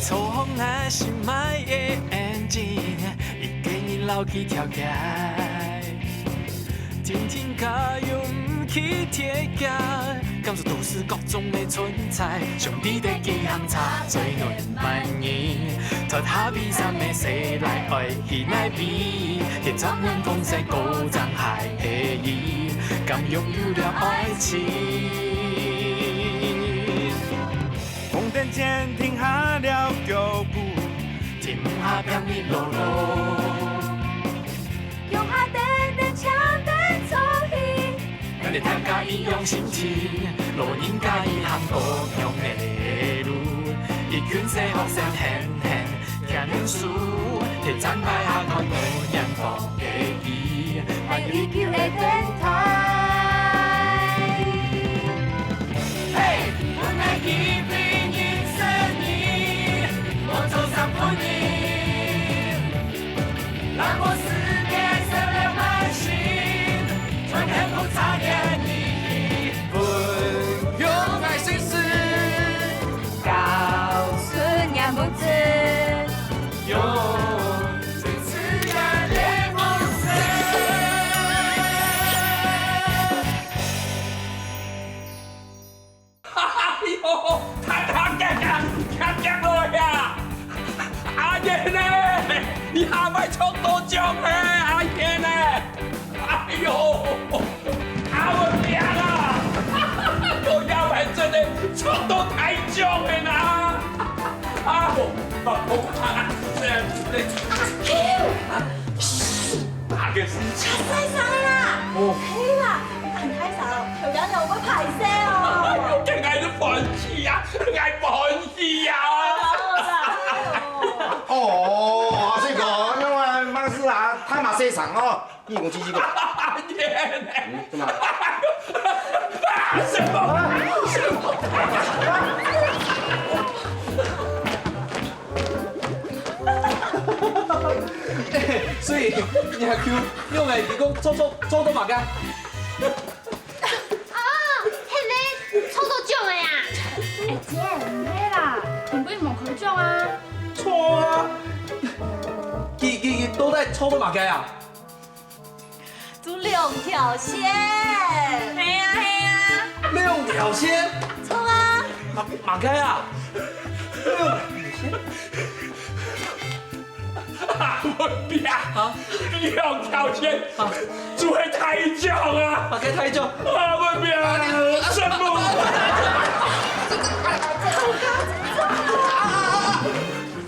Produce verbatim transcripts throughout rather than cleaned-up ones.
坐好𠊎心愛个engine，一个人摎佢跳起。天天加油毋去停歇，感受都市各種个存在，兄弟的健康車最暖滿意。脫下悲傷个細賴愛去哪位？天窗門風扇高張還係雨，敢擁有了愛情？ 紅燈前停下了腳步，停下拼命路路。腳下等等，請等坐起。咱兜大家一樣心情，老人家一行各樣个路，一群細學生輕輕牽手，提站牌下看無遠方个佢。 愛依舊个電台。嘿，分𠊎機會認識你，我做衫分你，讓我世界燒了滿心，全幸福差點你。分享𠊎心事，告訴你不知，用最自然的方式。 哎喲，他他他他他他了呀！阿燕呢？你還會唱到這樣嘿，阿燕呢？哎喲，阿文明啊！我也會真的唱到太久了啦！啊，我我我啊，這這。大个事情。太傷了啦！哦。係啦， 恁大聲，頭家娘會歹勢哦。哎喲，該𠊎就歡喜啊，𠊎歡喜啊！哦，阿水哥，那麼麼事啊，大馬細聲哦，你講幾句講。嗯，怎麼？什麼？什麼？所以，你還叫用个，你講做做做到麼个？ 啊，係咧，錯到獎个啊！哎姐，毋係啦，今晡無開獎啊。錯啊！佢佢佢到底錯到麼个啊？就兩條線。係啊係啊。兩條線？錯啊。麼麼个啊？兩條線？ 阿文明啊，兩條線，啊，就係大獎啊！麼个大獎？阿文明啊，什麼？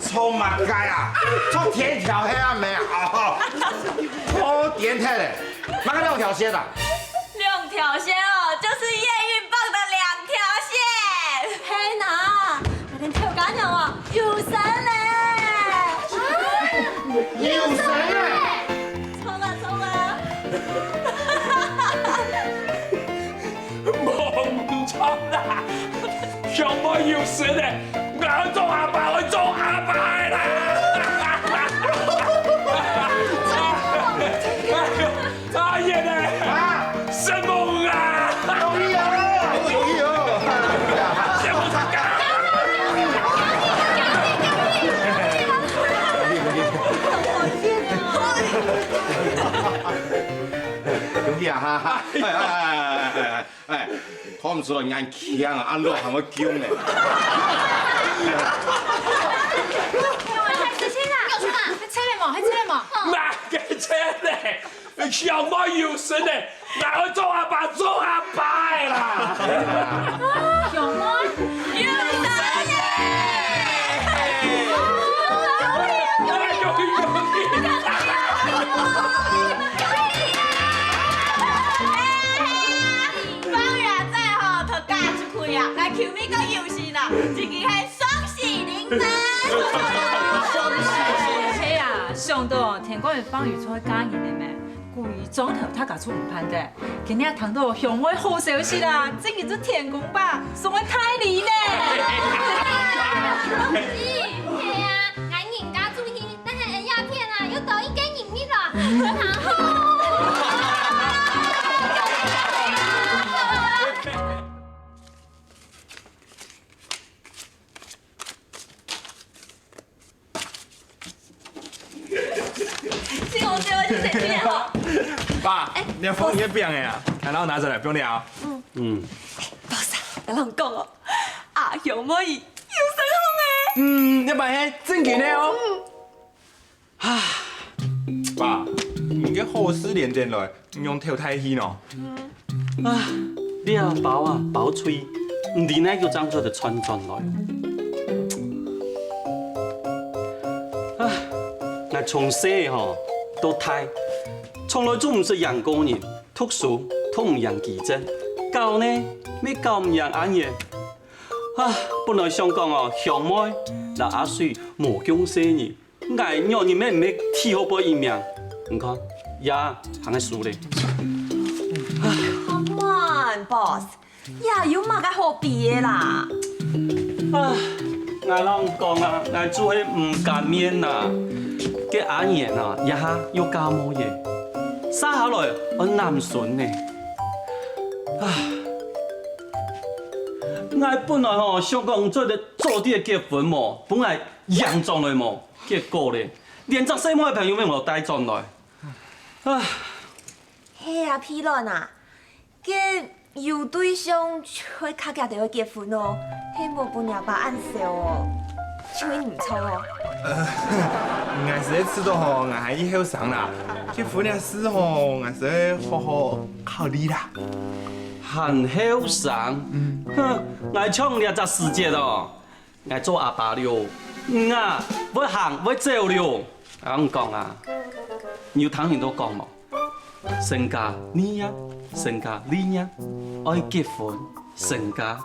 錯麼个啊？錯天條係啊無啊？錯天條咧！麼个兩條線啊？ 兩條線哦，就是驗孕棒的兩條線。係吶，𠊎兜頭家娘哦，有身咧！有身咧！錯啦，錯啦！無毋著啦， 想愛有身个，𠊎愛做阿爸，愛做阿爸个啦！阿燕呢？啊？什麼啊？容易哦，容易哦。什麼啊？容易啊，哈哈。哎哎哎哎哎哎。 哎，看毋出來恁慶啊，恁老還會噭呢。有出來，還出來無？還出來無？麼个出來？想愛有身个，𠊎愛做阿爸，做阿爸个啦！想愛有身个！哎，恭喜，恭喜！ 方宇啊，再吼，頭家出去啊，來求你个有身啦，這个係雙喜臨門。係啊，想到天光日方宇出去嫁人了咩？故意撞頭大家出門盼个，今日聽到香味好消息啦，正經做天公伯，送个大禮呢。係啊，𠊎人家注意 但係𠊎這片啊，又多一個人物了，然後，我最后是谁去的吼？爸，哎，你要放月饼的啊？来，让我拿着来，不用了啊。嗯。嗯。哎，宝嫂，我跟你讲哦，阿雄妹有生好哎。嗯，你把嘿正经的哦。啊，爸，你个好事连连来，你用头太气喏。 啊，這包啊，包碎，毋知哪个正做得賺轉來。啊，𠊎從細吼到大，從來就毋識贏過人，讀書讀毋贏基正，搞呢，乜搞毋贏阿爺。啊，本來想講哦，兄妹摎阿水無共細人， 𠊎仰人乜毋係第好背一名，你看，也還係輸咧。Come on, boss，也有麼个好比个啦？啊，𠊎摎你講啊，𠊎就係毋甘願啊。該阿年啊，這下又嫁妹仔，續下來愛揇孫呢。啊，𠊎本來吼想講做得早點結婚無，分𠊎 贏轉來無？結果咧，連隻細妹朋友乜無帶轉來。啊，係啊，皮卵啊，該有對象就會較遽就會結婚哦，係無分若爸恁愁哦，就係毋錯哦。𠊎係知道吼，𠊎還異後生啦，結婚个事吼，𠊎係會好好考慮啦。還後生？哼，𠊎像這隻時節哦， 𠊎做阿爸了，你啊，會行會走了。𠊎講啊，你有聽人都講無？成家立業，成家立業，愛結婚成家，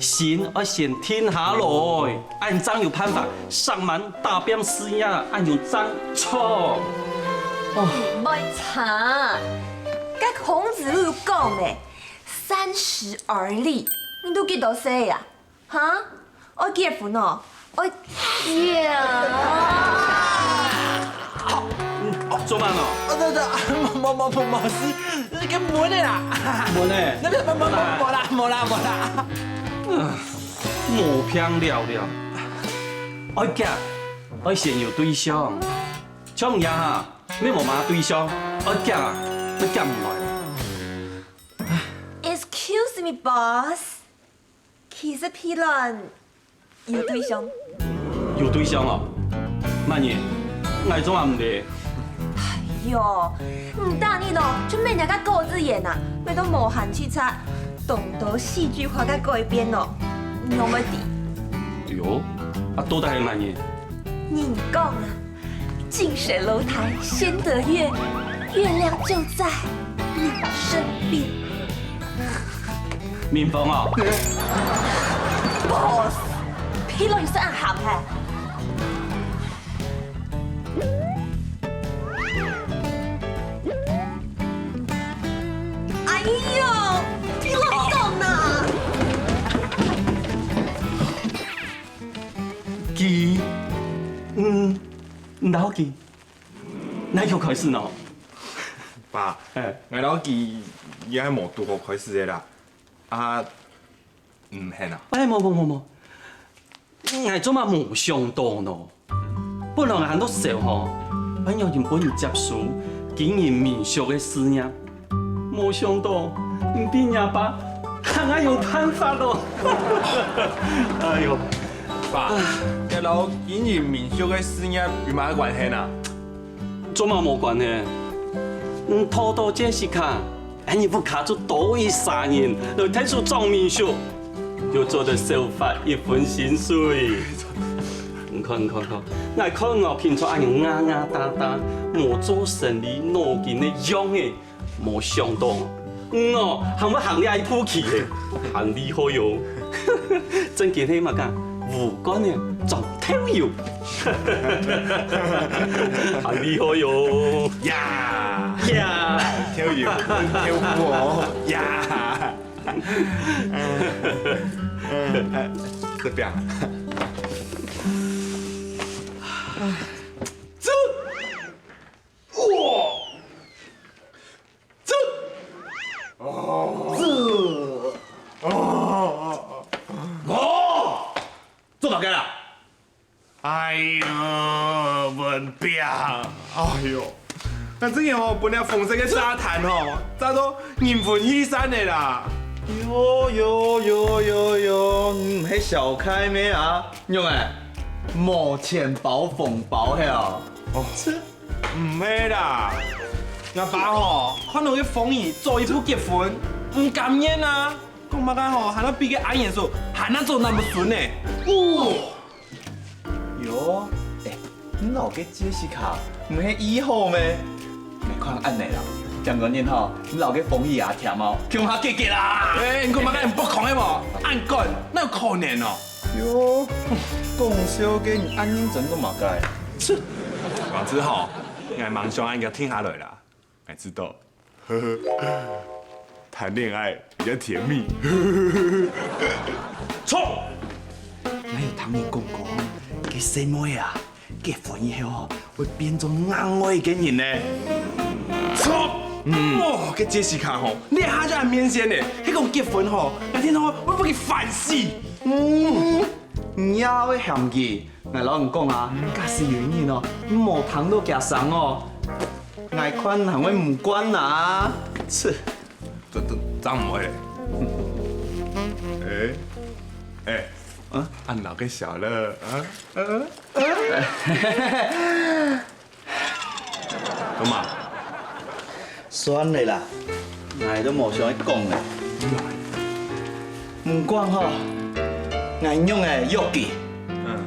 心愛先定下來，恁正有辦法，煞猛打拚事業，恁樣正著。毋會差，該孔子都有講呢，三十而立，你都幾多歲啊？ 哈？愛結婚哦？愛嫁啊？做麼个哦？啊，對，對，無，無，無，無事，該門个啦。門个？那，無，無，無，無啦，無啦，無啦。無病了了。愛嫁，愛先有對象。像你啊，乜無麼對象，愛嫁啊，乜嫁毋來。Excuse me, boss. 其實皮卵有對象。有對象哦？麼人？𠊎做麼毋知？哎喲，毋打你咯，就每日个果子園啊，買到無閒洎杈，當多戲劇化个改編哦，你有無知？哎喲，啊，到底係麼人？人講啊， 近水樓台先得月，月亮就在你身邊。明峰哦。Boss，皮卵係恁鹹嘿。哎喲，皮卵凍啊！佢，嗯，毋好佢。 哪有開始呢？爸，哎。𠊎摎佢也係無堵好開始个啦。啊，毋係啊。哎，無，無，無，無。𠊎做麼無想到呢？本來𠊎還在愁吼，愛仰般分你接受經營民宿个事業。無想到，你比若爸還較有辦法咯。哎喲， 爸，這摎經營民宿个事業有麼个關係呢？做麼無關係？你討著Jessica，恁樣屋下就多一儕人來𢯭手掌民宿，又做得少發一分薪水。你看，你看，看，𠊎看你平常恁樣牙牙打打，無做生理腦筋个樣仔， 無想到，你哦，還會行這一步棋个，還厲害喲！正經係麼个？武官呢，長透油，還厲害喲！呀呀，透油，透油哦，呀！嗯，嗯，哎，這邊。這 哇！這，哦，這，哦，哦，做麼个啦？哎喲，文炳，哎喲， 𠊎正經吼，分這紅色个沙灘吼，炸到人魂離散个啦！喲喲喲喲喲，你毋係笑𠊎咩啊？仰仔？無錢包紅包係哦？哦，毋係啦，𠊎爸吼，看到該鳳儀早一步結婚，毋甘願啊！講麼个吼，還愛比該阿燕嫂還愛早男無孫呢！哦！ 喲，欸，你摎該Jessica毋係異好咩？你看恁仔啦，今晡日吼，你摎該鳳儀啊甜哦，共下結結啦！欸，你講麼个毋好講个無？恁趕，哪有可能哦？喲，講笑个，你恁認真做麼个？切！王子豪，𠊎吂想恁樣定下來啦。 𠊎知道，談戀愛比較甜蜜。錯！𠊎有聽人講過，該細妹啊，結婚以後哦，會變做另外一個人呢。錯！哦，該Jessica吼，這下就恁面善呢，係講結婚吼，𠊎聽到會分佢煩死。嗯，你也會嫌佢？ 𠊎摎你講啊，假使有一日哦，你無聽到厥聲哦，𠊎看還會毋慣啊！切！這、這、正毋會咧。欸，欸，啊？恁老个小樂啊，啊，啊。 做麼？算了啦，𠊎都無想愛講了。毋管吼，𠊎仰仔約佢、嗯。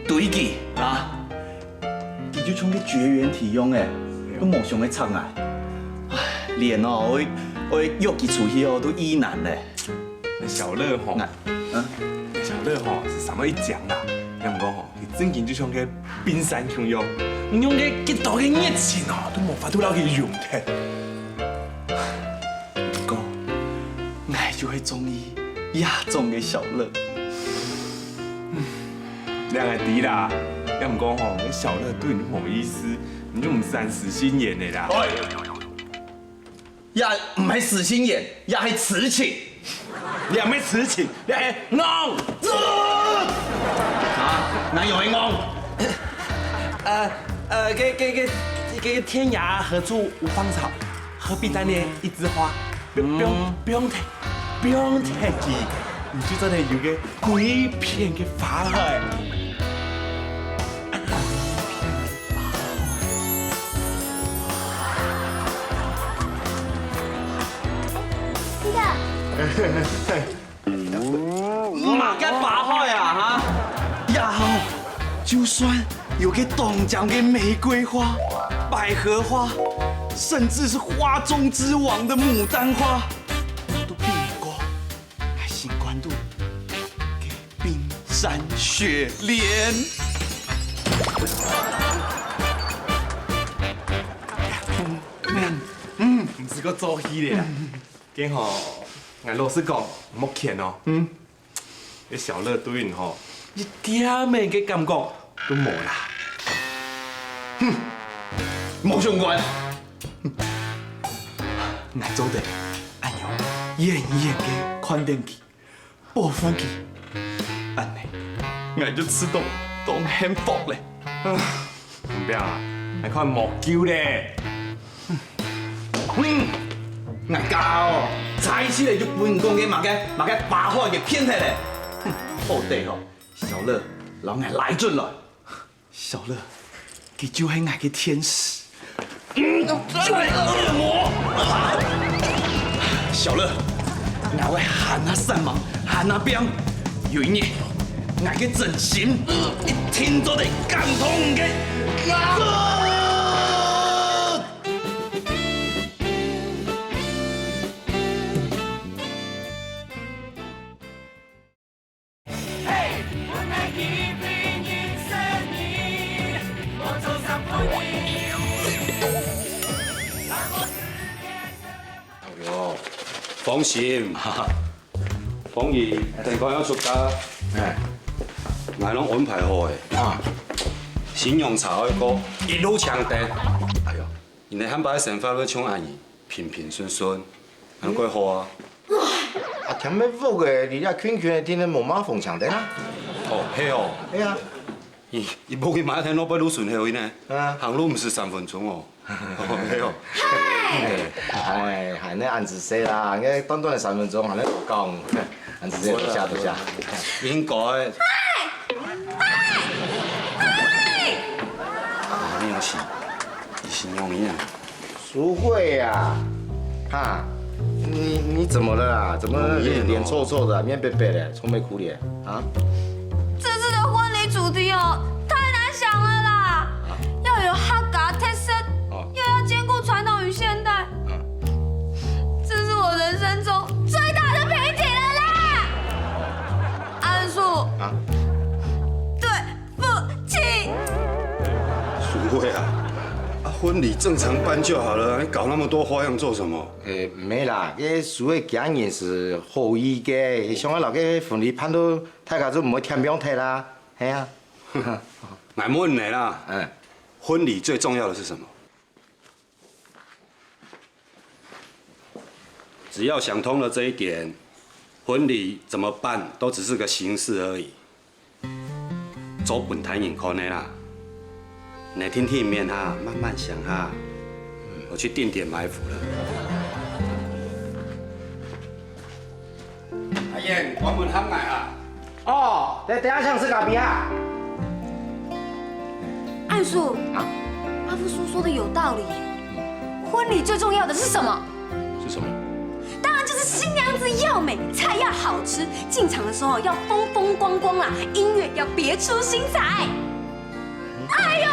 追佢啊，佢就像个絕緣體樣仔，都無想愛插𠊎。唉，連哦，𠊎、𠊎約佢出去哦，都異難了。 小樂吼，啊？小樂吼係三二一講啦，也毋過吼，佢正經就像个冰山共樣，你用个幾多个熱情哦，都無法度摎佢融忒。毋過，𠊎就係中意這種个小樂。這𠊎知啦，也毋過吼，該小樂對你無意思，你就毋使死心眼个啦。喂！ 這毋係死心眼，這係痴情。這毋係痴情，這係戇。啊，哪有會戇？呃，呃，這、這、這、這个天涯何處無芳草，何必單戀一枝花？不用、不用、不用忒、不用忒佢，你就做得有个 歸片个花海。麼个花海啊，哈？這下就算有个當靚个玫瑰花、百合花，甚至是花中之王的牡丹花，都比毋過 𠊎心肝肚个冰山雪戀。嗯，嗯，嗯，毋使過做戲了啦。該吼，𠊎老實講，莫譴哦。嗯。該小樂對你吼，一點仔个感覺都無啦。哼，無相干。 𠊎做得恁樣遠遠个看等佢，保護佢，恁仔，𠊎就試著當幸福了。毋怕啊，𠊎看無救了。嗯，𠊎家哦，差一息仔就分你講个麼个麼个花海个騙忒了。哼，好得哦，小樂，摎𠊎拉轉來。 小樂，佢就係𠊎个天使。嗯，再惡魔！小樂，𠊎會還較煞猛，還較拚。有一日，𠊎个真心一定做得感動你个。啊！ 哎喲，放心，鳳儀，等下愛出嫁，哎，𠊎攏安排好了。啊，新娘茶會過，一路請等。哎喲，你等下擺个生活會像恁樣，平平順順，恁樣蓋好啊。 啊，添个屋仔，離這近近仔，定定無麼方便等啊。哦，係哦。係啊。咦，一步一馬天落背路順後呢，啊。行路毋使三分鐘哦。哦，没有。哎，还能恁仔細啦，应该短短的三分钟，还能好讲，恁仔细，多谢多谢。应该。啊，你也是，你是用你啊。淑慧啊，哈，你你怎么了啊？怎么脸臭臭的啊，面白白的，愁眉苦脸啊？这次的婚礼主题哦，太难想了啦！要有客家特色，哦又要兼顾传统与现代，这是我人生中最大的瓶颈了啦！安叔，啊，对不起。淑慧啊，啊，婚礼正常办就好了，你搞那么多花样做什么？呃，没啦，这淑慧今年是好意个，想要老个婚礼办到大家都唔会添病忒啦，系啊。俺问你啦，嗯，婚礼最重要的是什么？只要想通了这一点，婚礼怎么办都只是个形式而已。做本台人看的啦，你听听面哈，慢慢想哈，我去定点埋伏了。阿燕，关门喊来啊！ 哦，在等下想吃咖啡啊。安叔，阿福叔说的有道理。婚礼最重要的是什么？是什么？当然就是新娘子要美，菜要好吃，进场的时候要风风光光啦，音乐要别出心裁。哎呦，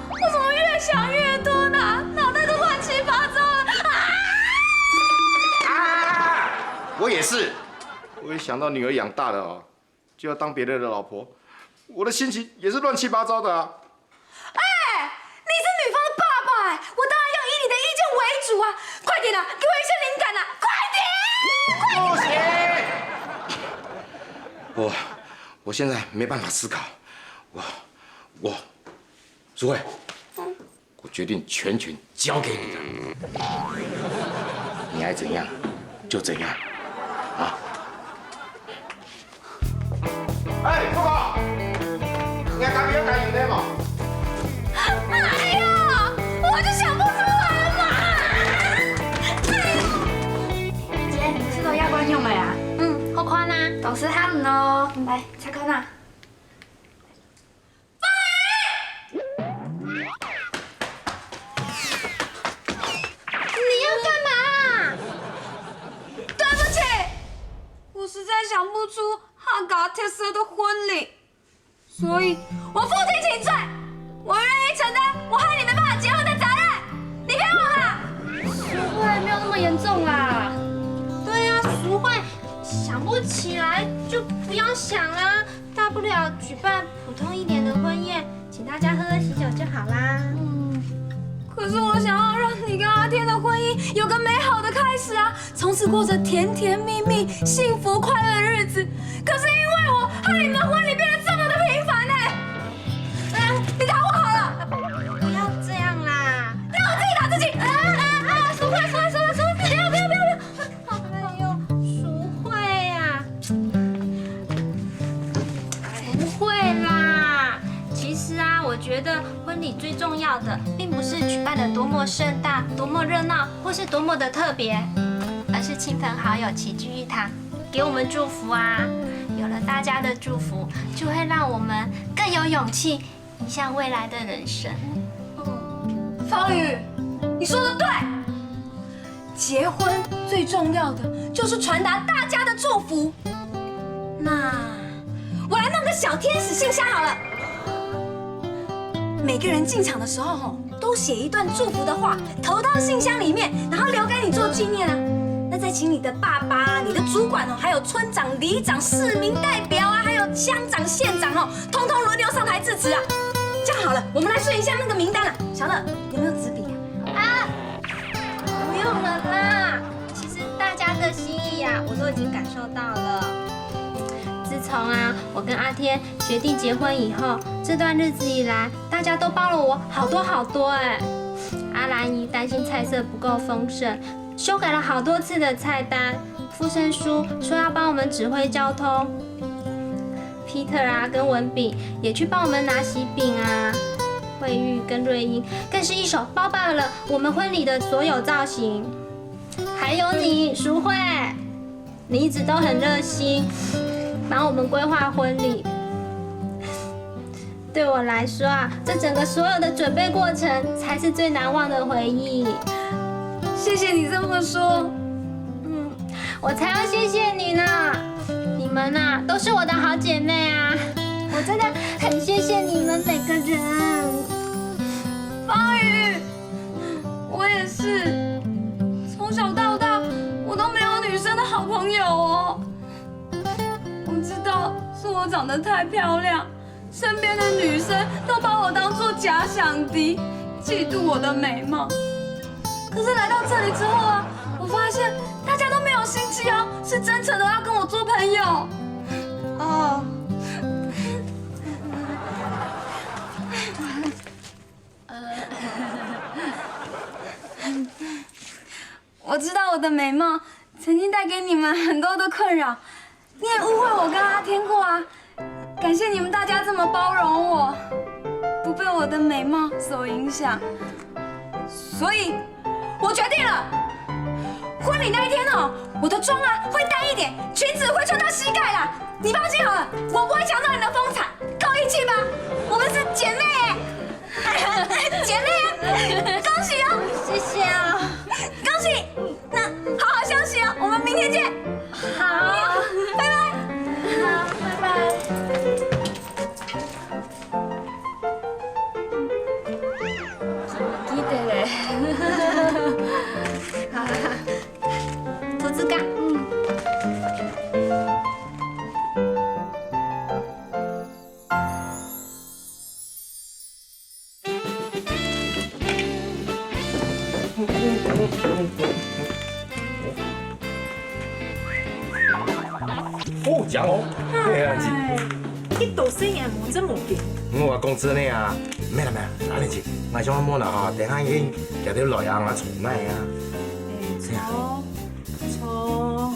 我怎么越想越多呢？脑袋都乱七八糟了啊！啊！我也是，我一想到女儿养大了哦，就要当别人的老婆，我的心情也是乱七八糟的啊。哎，你是女方的爸爸哎，我当然要以你的意见为主啊！快点啊，给我一些灵感啊！快点！我我现在没办法思考，我我淑慧，我决定全权交给你了，你爱怎样就怎样啊！哎，不过，你还敢不敢有那么？哎呀，我就想不出来嘛！哎呦，姐，你不是都要惯用了呀？嗯，好看啊。老师喊你哦，来，擦看啊。 你要干嘛？对不起，我实在想不出客家特色的婚礼，所以我负荆请罪，我愿意承担我害你没办法结婚的责任。你骗我啦！淑慧没有那么严重啦。对呀、淑慧想不起来就不要想啦，大不了举办普通一点的婚宴，请大家喝喝喜酒就好啦。可是我想要让你跟阿天的婚姻有个美好的开始啊，从此过着甜甜蜜蜜、幸福快乐的日子。可是因为我，害你们的婚礼变得这么的平凡呢、啊，你打我好了，不要这样啦。让我自己打自己。啊啊啊！淑慧，淑慧，淑慧，淑慧，不要不要不要不要！哎呦，淑慧啊，不会啦。其实啊，我觉得婚礼最重要的，并不是举办的多么盛大、多么热闹，或是多么的特别，而是亲朋好友齐聚一堂，给我们祝福啊。有了大家的祝福，就会让我们更有勇气迎向未来的人生。方宇，你说的对，结婚最重要的就是传达大家的祝福。那我来弄个小天使信箱好了。每个人进场的时候吼，都写一段祝福的话，投到信箱里面，然后留给你做纪念啊。那再请你的爸爸、你的主管哦，还有村长、里长、市民代表啊，还有乡长、县长哦，通通轮流上台致辞啊。这样好了，我们来顺一下那个名单啊。小乐，有没有纸笔啊？啊，不用了啦。其实大家的心意啊，我都已经感受到了。自从啊，我跟阿天决定结婚以后，这段日子以来，大家都帮了我好多好多哎。阿兰姨担心菜色不够丰盛，修改了好多次的菜单。傅生叔说要帮我们指挥交通，Peter 啊跟文炳也去帮我们拿喜饼啊。惠玉跟瑞英，更是一手包办了我们婚礼的所有造型。还有你，淑慧，你一直都很热心，帮我们规划婚礼。对我来说啊，这整个所有的准备过程才是最难忘的回忆。谢谢你这么说。嗯，我才要谢谢你呢。你们呐，都是我的好姐妹啊，我真的很谢谢你们每个人。方宇，我也是，从小到大，我都没有女生的好朋友哦。我知道是我长得太漂亮，身边的女生都把我当作假想敌，嫉妒我的美貌。可是来到这里之后啊，我发现大家都没有心机哦，是真诚的要跟我做朋友。哦，我知道我的美貌曾经带给你们很多的困扰，你也误会我跟阿天过啊。感谢你们大家这么包容我，不被我的美貌所影响。所以，我决定了，婚礼那一天哦，我的妆啊会淡一点，裙子会穿到膝盖啦。你放心好了，我不会抢走你的风采，跟我一起吧，我们是姐妹哎。姐妹啊，恭喜哦！谢谢啊。恭喜，那好好休息哦，我们明天见。好，拜拜。好，拜拜。记得嘞。好好好，兔子哥，嗯。 哦，讲哦，哎呀，你，你多少年无这么紧。我讲真的啊，没啦没啦，阿莲姐，我想问啦哈，等下你叫你来啊，我从来啊，这样。坐，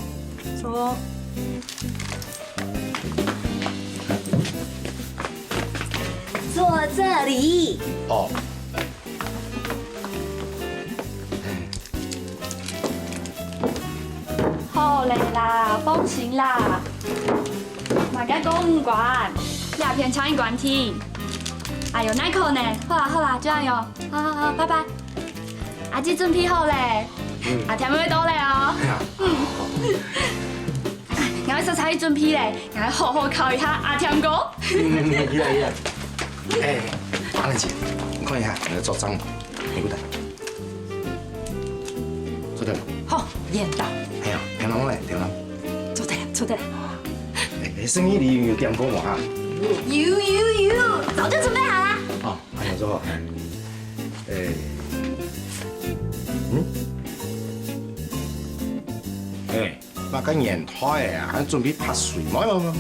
坐，坐这里。哦。 好咧啦，放心啦。嘛个讲毋管，這片請你管定。哎喲，哪可能？好啦好啦，就恁樣哦。好好好，拜拜。阿姊準備好咧，阿添會到咧哦。哎呀，嗯。𠊎愛煞煞去準備咧，𠊎愛好好犒一下阿添哥。嗯，係啊係啊。哎，阿蘭姐，你看一下，𠊎个桌帳，你看。 坐等。好，遠到。哎呀，天龍嘞，天龍。坐等，坐等。哎，哎，生意你有點過無哈？有有有，早就準備好了。哦，還有做好。哎，嗯，哎，那个年代啊，還準備潑水，沒有沒有。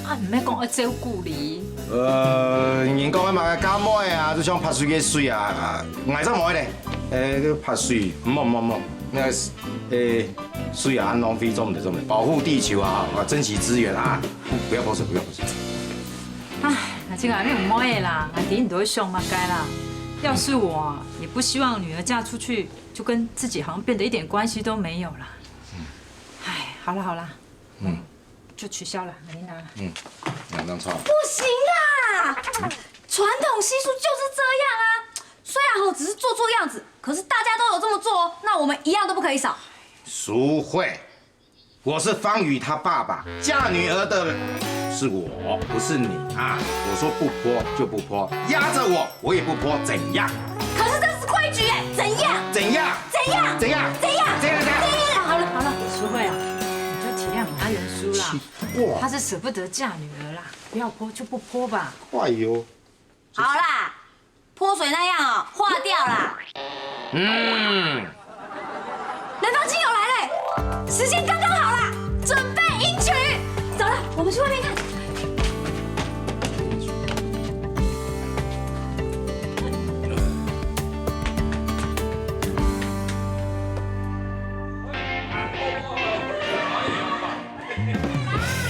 啊，毋係講愛照顧你。呃，人講个嘛，家妹啊，就像潑水个水啊，啊，𠊎正無咧。呃，潑水，莫莫莫，那个，呃，水啊，浪費，做毋得做毋得，保護地球啊，啊，珍惜資源啊，不要潑水，不要潑水。唉，阿姊啊，你毋好啦，阿弟你都會想麼个啦？要是我，也不希望女兒嫁出去，就跟自己好像變得一點關係都沒有啦。唉，好了好了，嗯。 就取消了，你拿。嗯，兩張抽。不行啦！傳統習俗就是這樣啊。雖然吼只是做做樣子，可是大家都有這麼做哦，那我們一樣都不可以少。淑慧，我是方宇他爸爸，嫁女兒的是我，不是你啊！我說不潑就不潑，壓著我，我也不潑，怎樣？可是這是規矩耶，怎樣？怎樣？怎樣？怎樣？怎樣？怎樣？怎樣？好了好了，淑慧啊，你就體諒一下元叔啦。 哇，他是捨不得嫁女兒啦，不要潑就不潑吧。哎呦，好啦，潑水那樣哦，化掉啦。嗯，男方親友來嘞，時間剛剛好啦，準備迎娶。走了，我們去外面看。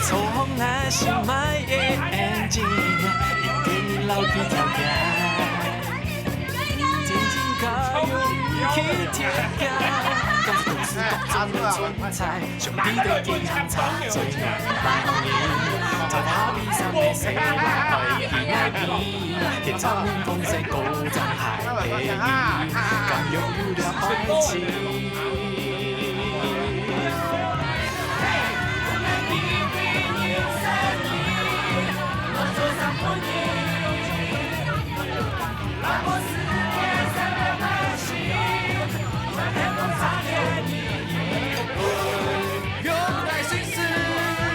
從來心愛的眼睛，一定要比較亮。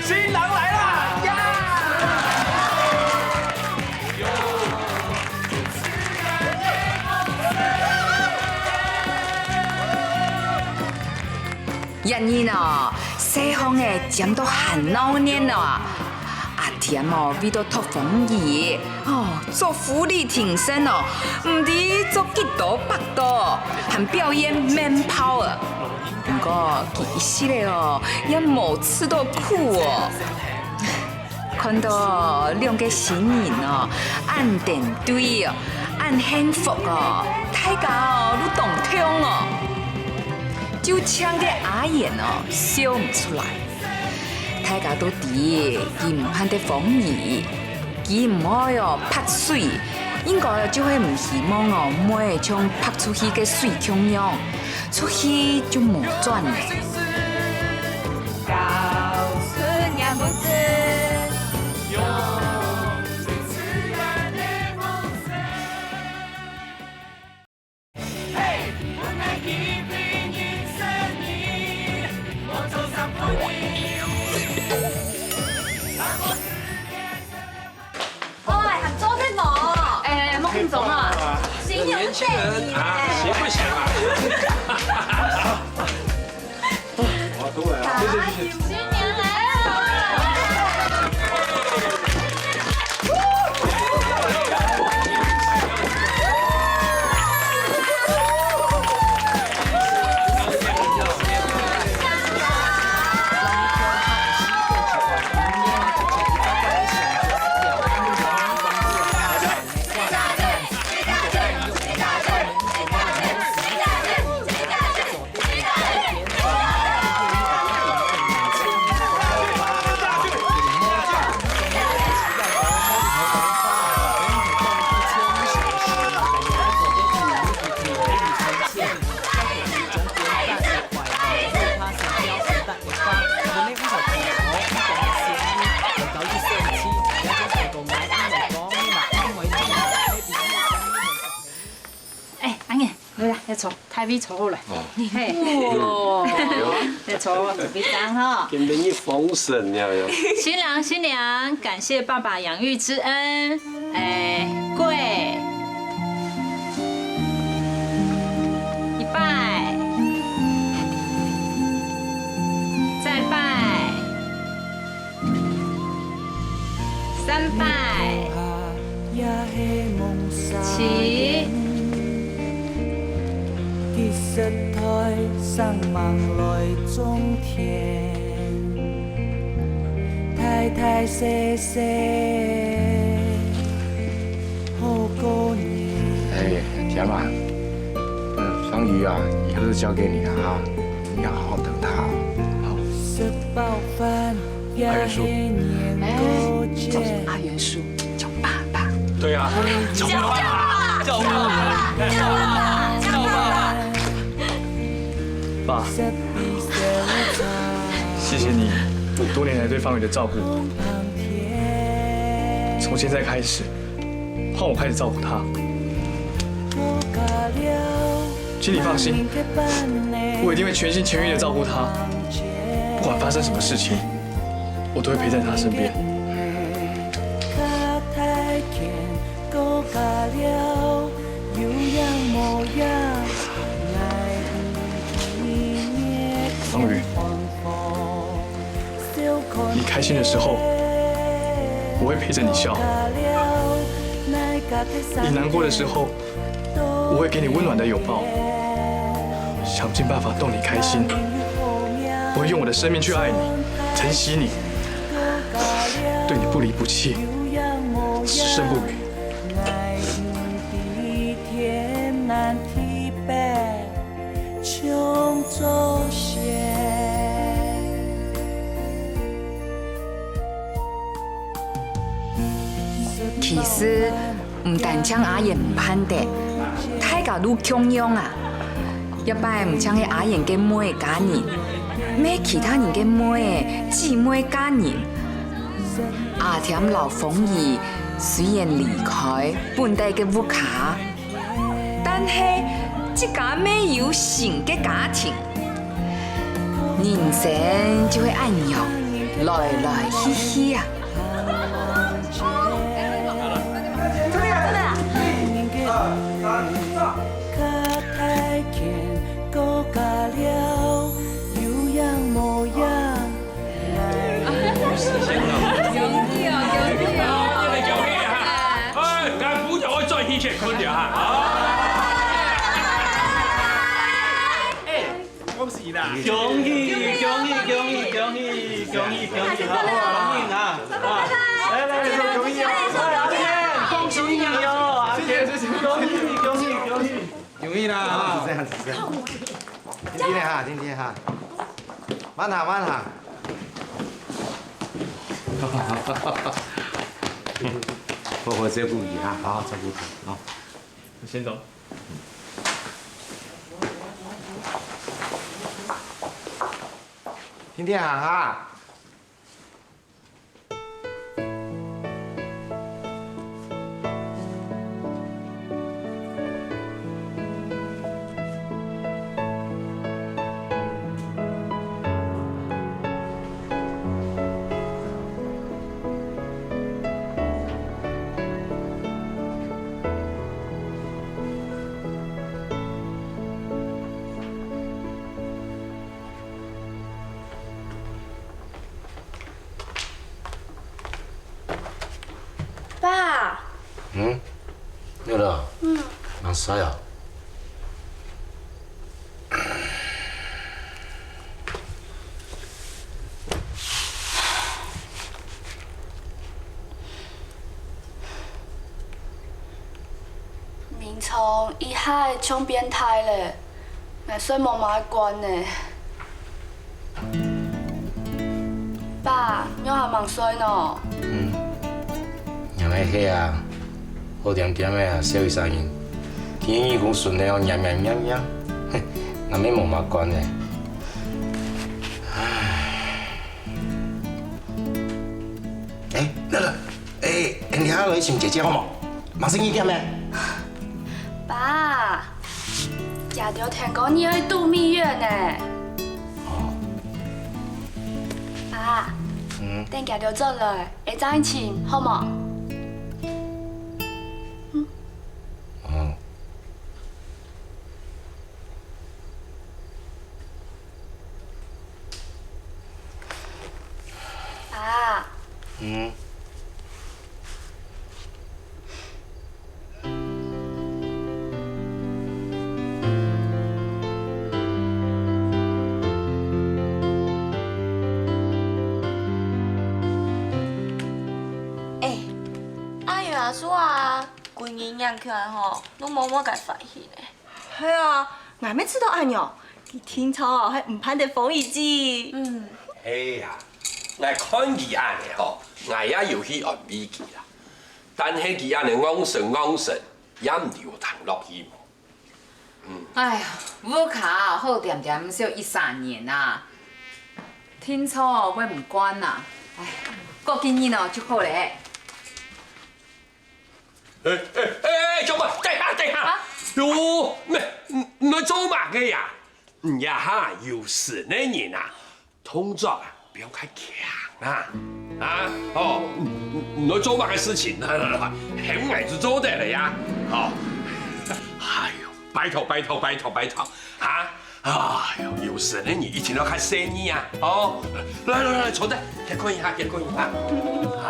新郎来啦！呀！這日哦，細項仔尖到還鬧熱哦！阿添哦，為著討歡喜，哦，做伏地挺身哦，毋知做幾多百多，還表演慢跑啊！毋過佢一息仔哦，也無試著苦哦。 看到兩個新人哦，恁登對哦，恁幸福哦，大家哦都當暢哦。就淨个阿賢哦，笑毋出來。大家都知佢毋盼得歡喜，佢毋愛哦潑水，應該就係毋希望哦妹像潑出去个水共樣， 出去就無轉了。喂，還做得無？哎，莫緊張啊。新娘等你呢。啊，行不行啊？加油！新娘來了！哎，阿燕，來啦，來坐，大位坐好了。哦。嘿，哇，來坐，準備張哈。今天一封神了喲。新郎新娘，感謝爸爸養育之恩。哎，跪。一拜，再拜。 三拜，起。哎，甜啊，嗯，方瑜啊，以後就交給你了哈，你要好好疼她哦。好。 阿元叔。哎，叫什么阿元叔？叫爸爸。对啊，叫爸爸，叫爸爸，叫爸爸，叫爸爸。爸，谢谢你多年来对方宇的照顾。从现在开始， 换我开始照顾她。请你放心，我一定会全心全意的照顾她，不管发生什么事情，我都会陪在她身边。方宇， 你开心的时候，我会陪着你笑；你难过的时候，我会给你温暖的拥抱，想尽办法逗你开心。我会用我的生命去爱你，疼惜你，对你不离不弃，只胜不渝。其實，毋單淨阿燕毋盼得，大家都共樣啊。這擺毋淨係阿燕个妹个家人，乜係其他人个妹仔、姊妹个家人。阿添摎鳳儀雖然離開本底个屋下，但係自家乜有新个家庭。人生就係恁樣，來來去去啊！ 哎，敢鼓掌，我轉去先，困了哈。哎，恭喜啦！恭喜，恭喜，恭喜，恭喜，恭喜，恭喜，恭喜啊！啊，來，來，來，恭喜啊！恭喜你哦，阿健，恭喜，恭喜，恭喜！ 容易啦，啊，是這樣，是這樣。定定哈，定定哈，慢哈，慢哈。好好照顧你哈，好好照顧他，好。先走。定定行哈。 爸。嗯？有了？嗯。哪使啊？ 明聰一下就變大了，𠊎睡無麼个慣呢。爸，你還吂睡呢？嗯，仰仔係啊，好恬恬仔啊，笑一儕人。天天講孫仔哦，黏黏黏黏，𠊎乜無麼个慣呢。唉。 哎，樂樂，哎，𫣆俚來尋姐姐好無？吂十二點呢。爸，厥兜天光日愛度蜜月呢。哦。爸，嗯。等厥兜轉來，𠊎正尋，好無？嗯。哦。 爸。嗯。哎，阿勇阿叔啊，歸日䀴起來吼，都無麼个歡喜呢。 係啊，𠊎乜試著恁樣，佢定著哦，係毋盼得鳳儀姊。嗯。係啊，𠊎看佢恁樣吼，𠊎也有去安慰佢啦。但係佢恁樣戇神戇神，也毋知有聽落去無。哎呀，屋下好恬恬毋少一儕人啊，定著會毋慣啊。哎，過幾日哦就好咧。 哎，哎，哎，哎，小妹，等下，等下。啊？喲，你，你，你做麼个呀？你呀哈，有身个人啊，動作啊，不要太強啊。啊，哦，你，你，你做麼个事情？來，來，來，喊𠊎就做得了呀。哦。哎喲，拜託，拜託，拜託，拜託。 啊，哎喲，有身个人一定愛較細膩啊，哦。來來來，坐等，歇睏一下，歇睏一下。啊。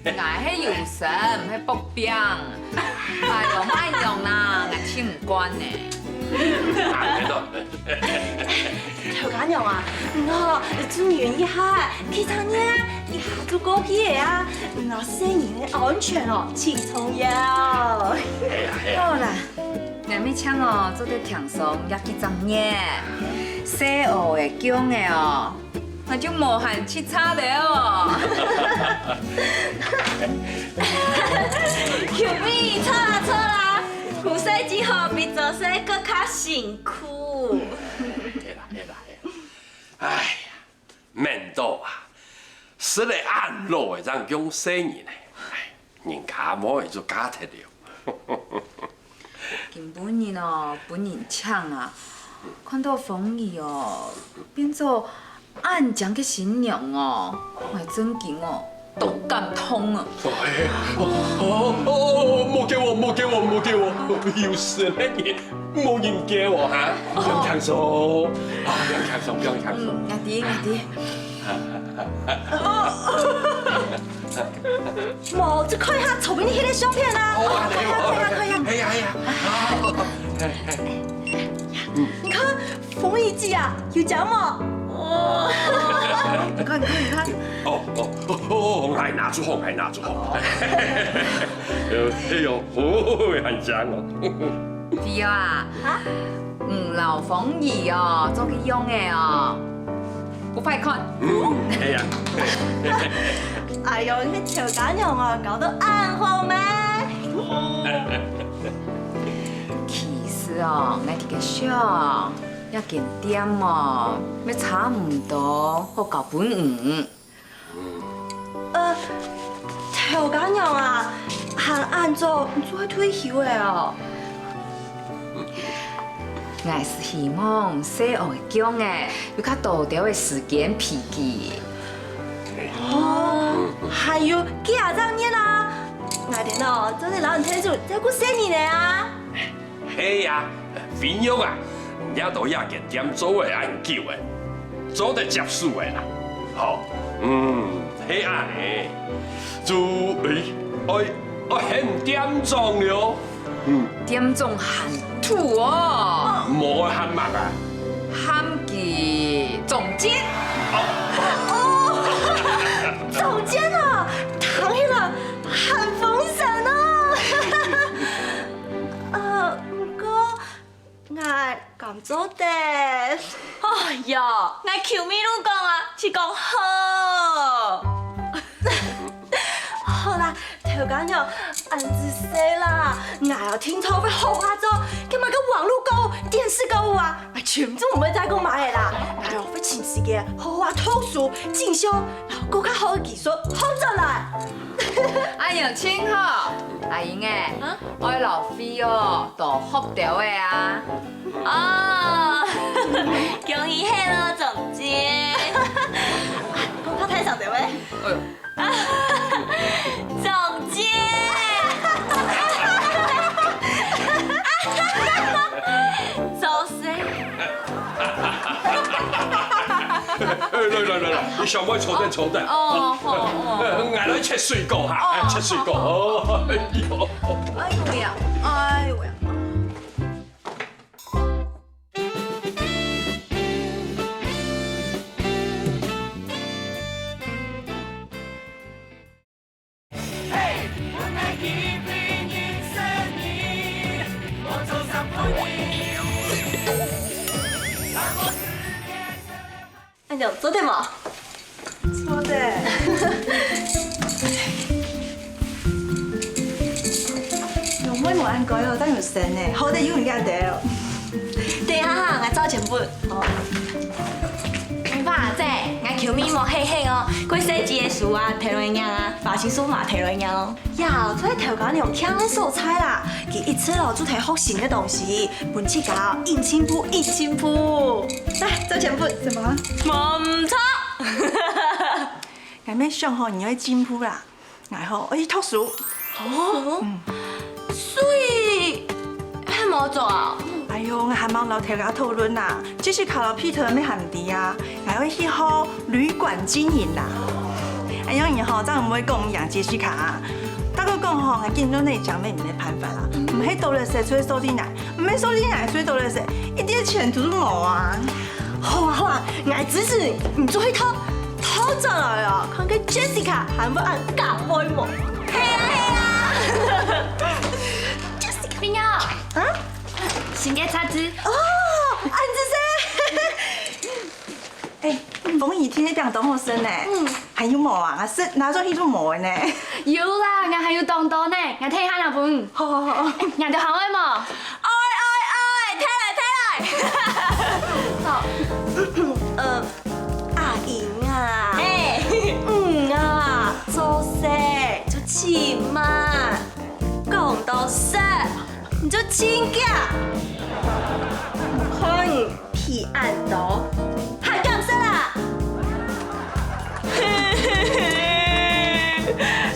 𠊎係有身，毋係薄餅。哎喲，莫恁樣啦，𠊎盡毋慣呢。啊，等等。 頭家娘啊，你好，注意一下，其他人一下就過去个啊，你好，細人个安全哦，盡重要。好啦，𠊎乜淨哦，做得輕鬆，也幾隻月。細學个、降个哦， 𠊎就無閒直掣了哦。球迷，錯啦，錯啦，毋使只好比做事更加辛苦。係啦，係啦，係啦。哎呀，面到啊，食了恁老个正降細人呢，哎，人家無就嫁忒了。 今晡日哦，分人請啊，看到鳳儀哦，變做恁靚个新娘哦，𠊎正經哦，當感動啊！哦，哦，哦，哦，莫叫我，莫叫我，莫叫我，有神个人，無人叫我哈，放輕鬆，啊，放輕鬆，放輕鬆。嗯，𠊎知，𠊎知。 無，就看一下左邊个該個相片啊！哦，看一下，看一下，看一下。哎呀，哎呀，啊，哎，哎，你看，鳳儀姊啊，有靚無？哦，你看，你看，你看。哦，哦，哦，哦，𠊎拿就好，𠊎拿就好。哎喲，哎喲，哦，還靚哦。 飛哦啊，哈？你摎鳳儀哦，做得用个哦，不快看？嗯，係啊。哎喲，你頭家娘啊，搞到恁好咩？其實哦，𠊎這個想，這間店哦，也差毋多好交分你。 呃，頭家娘啊，還恁早就愛退休了哦。𠊎係希望細阿个降仔有較多兜个時間陪佢。哦，還有幾下隻月啊，𠊎兜哦，做得摎你𢯭手照顧細人仔啊。 係啊，飛玉啊，你也到這間店做了恁久了，做得接手了啦。好，嗯，係恁仔，就，欸，愛，愛喊店長了。嗯。店長喊土哦。無喊麼个啊？喊佢總監。哦，總監啊，聽起來很風神哦。 呃，毋過，𠊎敢做得？哎喲，𠊎球迷都講啊，就講好。好啦，頭家娘，恁仔細啦，𠊎有聽說會好化妝，今晡个網路購物、電視購物啊，𠊎全部毋會再講買个啦。𠊎會盡時間好好讀書、進修，摎更加好个技術學轉來。 哎喲，真好！阿英仔，啊？愛摎飛哦，多學兜仔啊！哦，恭喜你囉，總監！講較大聲兜仔。哎喲。總監！做事。 哎，來來來來，你想愛坐等坐等。哦，好，哦。哎，𠊎來切水果哈，哦，哎，切水果。好，好。哦，哎喲。哎喲喂呀，哎喲喂呀。 恁樣做得無？做得。用妹妹恁該哦，當有神呢，好得有你這兜。等一下哈，𠊎找錢分。哦。明芳阿姊，𠊎球迷無閒閒哦，過細姊个書啊，提來唸啊，花心書嘛提來唸哦。 呀，這係頭家娘慶个所在啦，佢一直哦就在學新个東西，分自家哦，緊進步，緊進步。來，找錢分。什麼？無毋著。𠊎乜想吼，你愛進步啦，𠊎吼愛去讀書。哦，嗯。所以，還無做啊？哎喲，𠊎還吂摎頭家討論啦，Jessica摎Peter乜還毋知啊，𠊎愛去學旅館經營啦。哎喲，你吼，正毋會講贏Jessica啊。 大家講吼，𠊎緊做內向乜毋係辦法啦，毋係倒垃圾就係掃地泥，毋係掃地泥就係倒垃圾，一點前途都無啊！好啊好啊，𠊎支持你，你做得讀，讀轉來哦，看該Jessica還會恁感恩無？係啊係啊！Jessica，朋友，啊？新个雜誌。哦，恁仔細。哎，風雨天个餅當好食呢。嗯。還有無啊？𠊎食拿轉去就無了呢。有啦，𠊎還有當多呢，𠊎提下來分你。好好好。哎，𠊎兜還愛無？愛愛愛，提來提來。好。呃，阿英啊。嘿。嗯啊，做事就盡慢，講到食，你就盡遽。看 皮恁多，還敢食啊？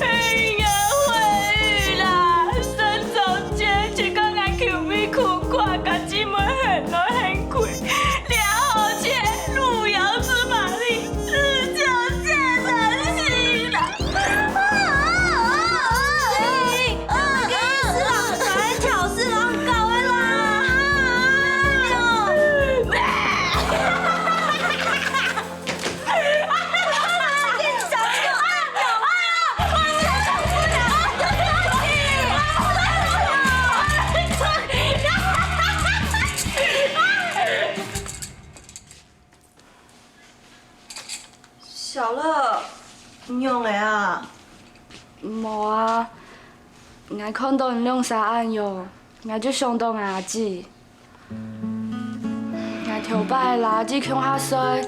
哎呀，會啦，生中間就講𠊎口味苦瓜，佮姊妹很來很貴，了後切路遙知馬力，日久見人心啦。啊啊啊啊！ 小樂，你仰仔啊？無啊，𠊎看到你兩儕恁樣，𠊎就想到𠊎阿姊。𠊎頭擺摎阿姊共下睡，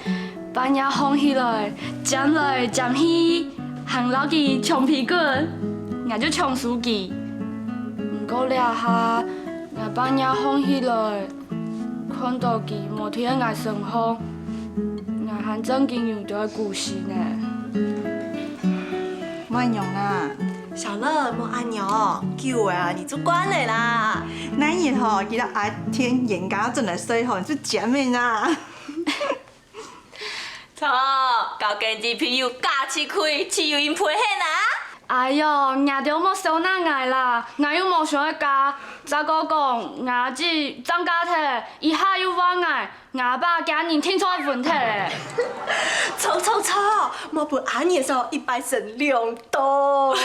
半夜䟘起來，尖來尖去，還摎佢搶被綑，𠊎就搶輸佢。毋過這下，𠊎半夜䟘起來， 看到佢無在𠊎身項，𠊎還正經有兜仔苦心呢。麼人啊？小樂，莫恁樣，久了啊，你就慣了啦。哪日吼，佢摎阿天冤家轉來睡吼，你就尖了啊。 著，交經濟朋友加一開，自由人配合啊！哎喲，若兜莫笑納𠊎啦，𠊎又無想愛嫁。再過講，吾姊正嫁忒，一下又話𠊎，吾爸驚人定著會分忒咧。著著著，莫分阿年嫂一擺成兩道。哎，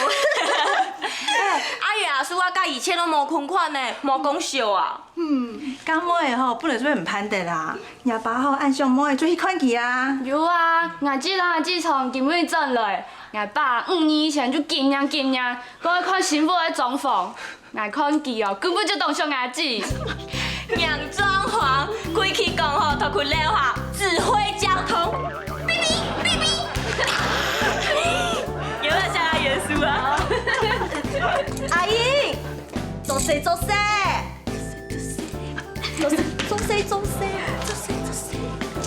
阿爺阿叔啊，佮以前都無仝款呢，莫講笑啊！ 嗯，嫁妹仔吼，本來就毋盼得啦。若爸吼恁想妹仔，就去看佢啊。有啊，吾姊摎吾姊丈今晡日轉來，吾爸五年以前就緊張緊張，講愛看新婦个裝潢。𠊎看佢哦，根本就當像吾姊。仰裝潢，歸去講吼，同佢留下指揮交通。嗶嗶嗶嗶。有沒有像他元素啊？阿英，做事做事。 做事，做事，做事，做事，做事，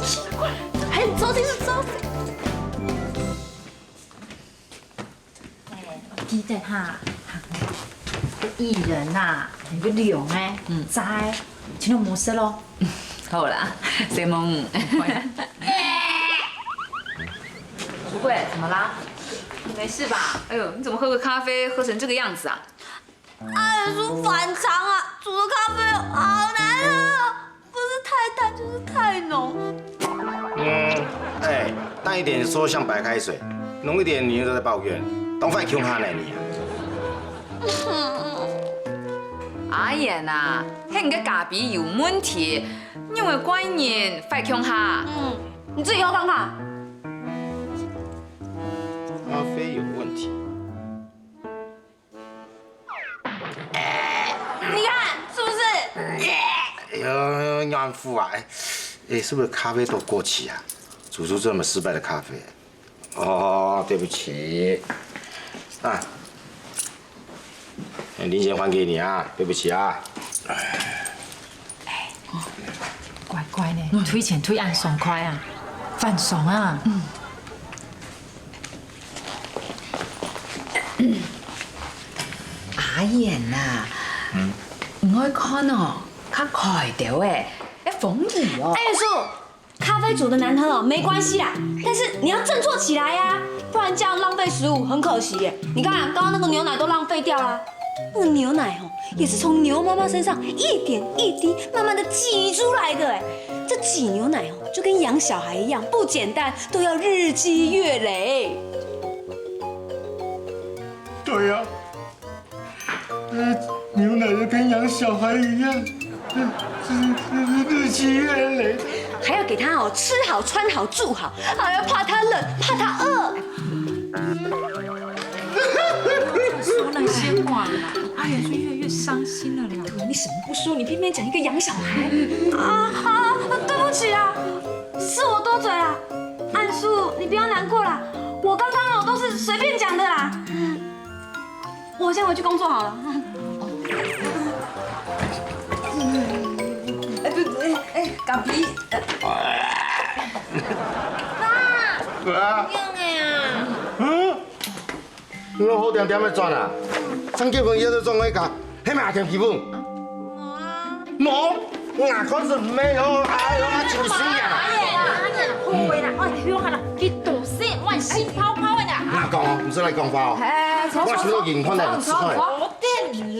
奇怪，還做事是做事。哎，記得哈，藝人吶，有個龍哎，嗯，在，今天模式咯。好啦，承蒙。不會，怎麼啦？你沒事吧？哎呦，你怎麼喝個咖啡喝成這個樣子啊？ 哎，叔反常啊，煮的咖啡好難喝啊，不是太淡就是太濃。嗯，哎，淡一點說像白開水，濃一點你又在抱怨，當壞窮哈呢你啊！阿燕啊，係你个咖啡有問題，你會怪人壞窮哈？嗯，你自己喝看看。咖啡有問題。 你看，是不是？哎呦，怨婦啊！哎，哎，是不是咖啡都過期啊？煮出這麼失敗的咖啡。哦，對不起。啊，哎，零錢還給你啊，對不起啊。 乖乖呢，退錢退恁爽快啊，反爽啊！阿燕啊，你愛看哦，較開兜仔，愛風雨哦。哎，叔，咖啡煮得難喝哦，沒關係啦，但是你要振作起來呀，不然這樣浪費食物很可惜耶。你看，剛剛那個牛奶都浪費掉啦。那個牛奶哦， 也是從牛媽媽身上一點一滴慢慢地擠出來的哎。這擠牛奶哦，就跟養小孩一樣，不簡單，都要日積月累。對呀，呃，牛奶就跟養小孩一樣，呃，是，是，是日積月累的。还要给他哦吃好穿好住好，还要怕他冷，怕他饿。说那些话啦，哎呀，就越来越伤心了啦。你什么不说，你偏偏讲一个养小孩。啊啊，对不起啊，是我多嘴啊。安叔，你不要难过啦，我刚刚哦都是随便讲的啦。我先回去工作好了。哎，不，哎，哎，咖啡。爸，啊？仰个啊？嗯？你好恬恬个轉啊？上結婚以後就轉我家，係毋係阿添欺負？無啊。無？ 𠊎看係毋係哦，哎喲，阿秋水啊！好啦，好啦，去讀書，換新泡泡个啦。𠊎講哦，毋使來講話哦。哎，坐，我想到人看到人吃飯。坐，坐。好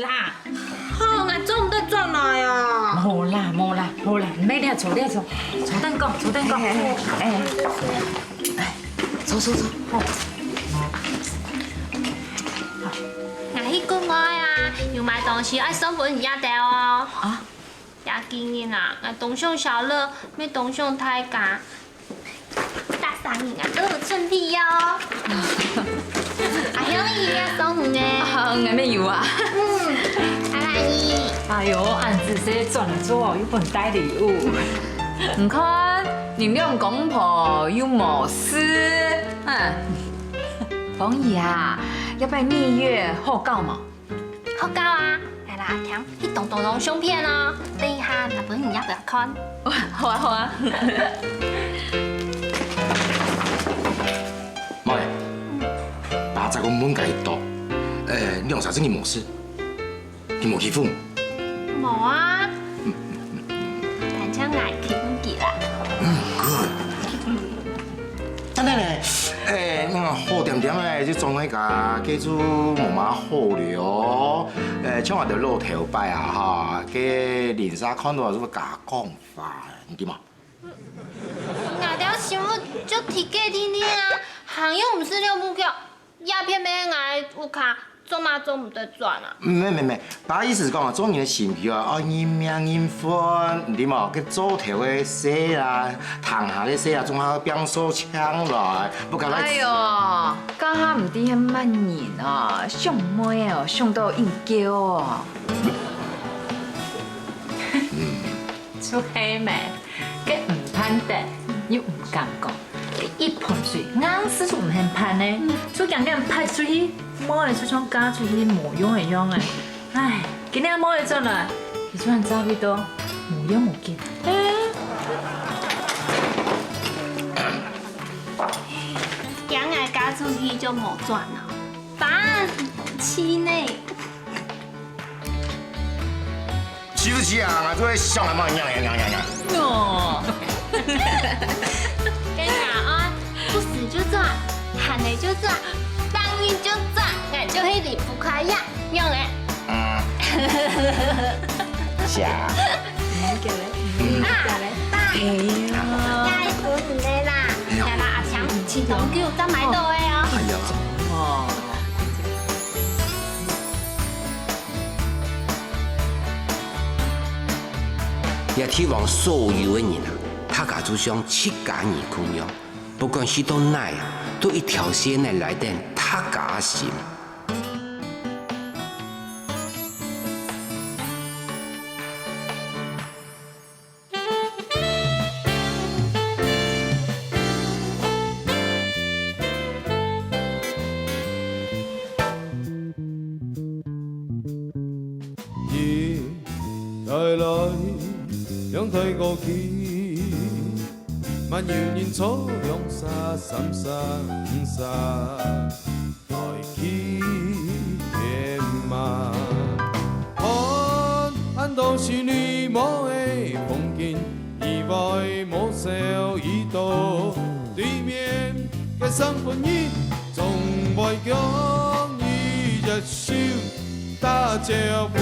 啦，好，𠊎做毋得轉來啊。無啦，無啦，好啦，毋免了，坐了坐，坐等講，坐等講。哎，哎，坐坐坐，好。𠊎去國外啊，有買東西愛送分你兜哦。啊？ 這幾日啊，𠊎當想小樂，乜當想大家。逐儕人啊，都有準備哦。阿香姨也送你呢。啊，𠊎乜有啊。嗯，阿蘭姨。哎喲，恁仔細轉來做哦，又分帶禮物。你看，你兩公婆又無事。嗯。鳳儀啊，這擺蜜月好搞無？ 好搞啊！來啦，阿添，去動動相片哦。等一下，𠊎分你也來看。好啊，好啊。妹，爸再過問佢一到，呃，你兩儕真个無事？佢無欺負你？無啊。 反正𠊎欺負佢啦。嗯，good。等等咧，誒，你看好恬恬个，就總係講，該就無麼好了哦。誒，像𠊎兜老頭擺啊，哈，該鄰舍看到就會加講話，你知無？𠊎兜心目就忒低定定啊，行又毋係六目橋， 這片乜𠊎屋下，做麼做毋得轉啊？毋係，毋係，毋係，爸意思係講啊，做人个心臼啊，愛認命認份，你知無？該做頭个事啊，堂下个事啊，總係愛摒掃淨來，毋好來。哎喲，這下毋知係麼人啊，想妹仔哦，想到應叫哦。就係咩？ 該毋盼得，又毋敢講。該一盆水硬係毋肯拚呢，就驚該潑出去，妹仔就像嫁出去無用个樣仔。唉，今日妹仔轉來，佢就還詐意到無用無緊。驚𠊎嫁出去就無轉啊？爸，氣呢！ 是毋係啊？𠊎做得想啊嘛，呀呀呀呀呀！哦。該𠊎愛不死就轉，閒了就轉，當然就轉，𠊎就係離不開呀，樣仔。嗯。是啊。啊，爸，哎呀。該分你个啦，哎呀。來啦，阿強，請當久，再買到个哦。哎呀。哦。 這地方所有个人啊，大家就像自家人共樣，不管去到哪啊，都一條線仔拉等大家个心。 一代來，兩代過去，還有人坐兩儕、三儕、五儕，來去遠嘛。看恁多心內無个風景，以為無愁已到對面，該生份人總會共你一手打招呼。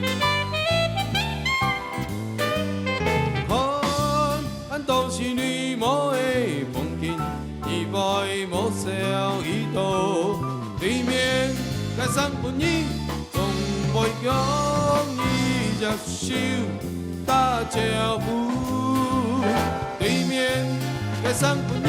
你个生分你，總會向你握手打招呼。對面个生分你，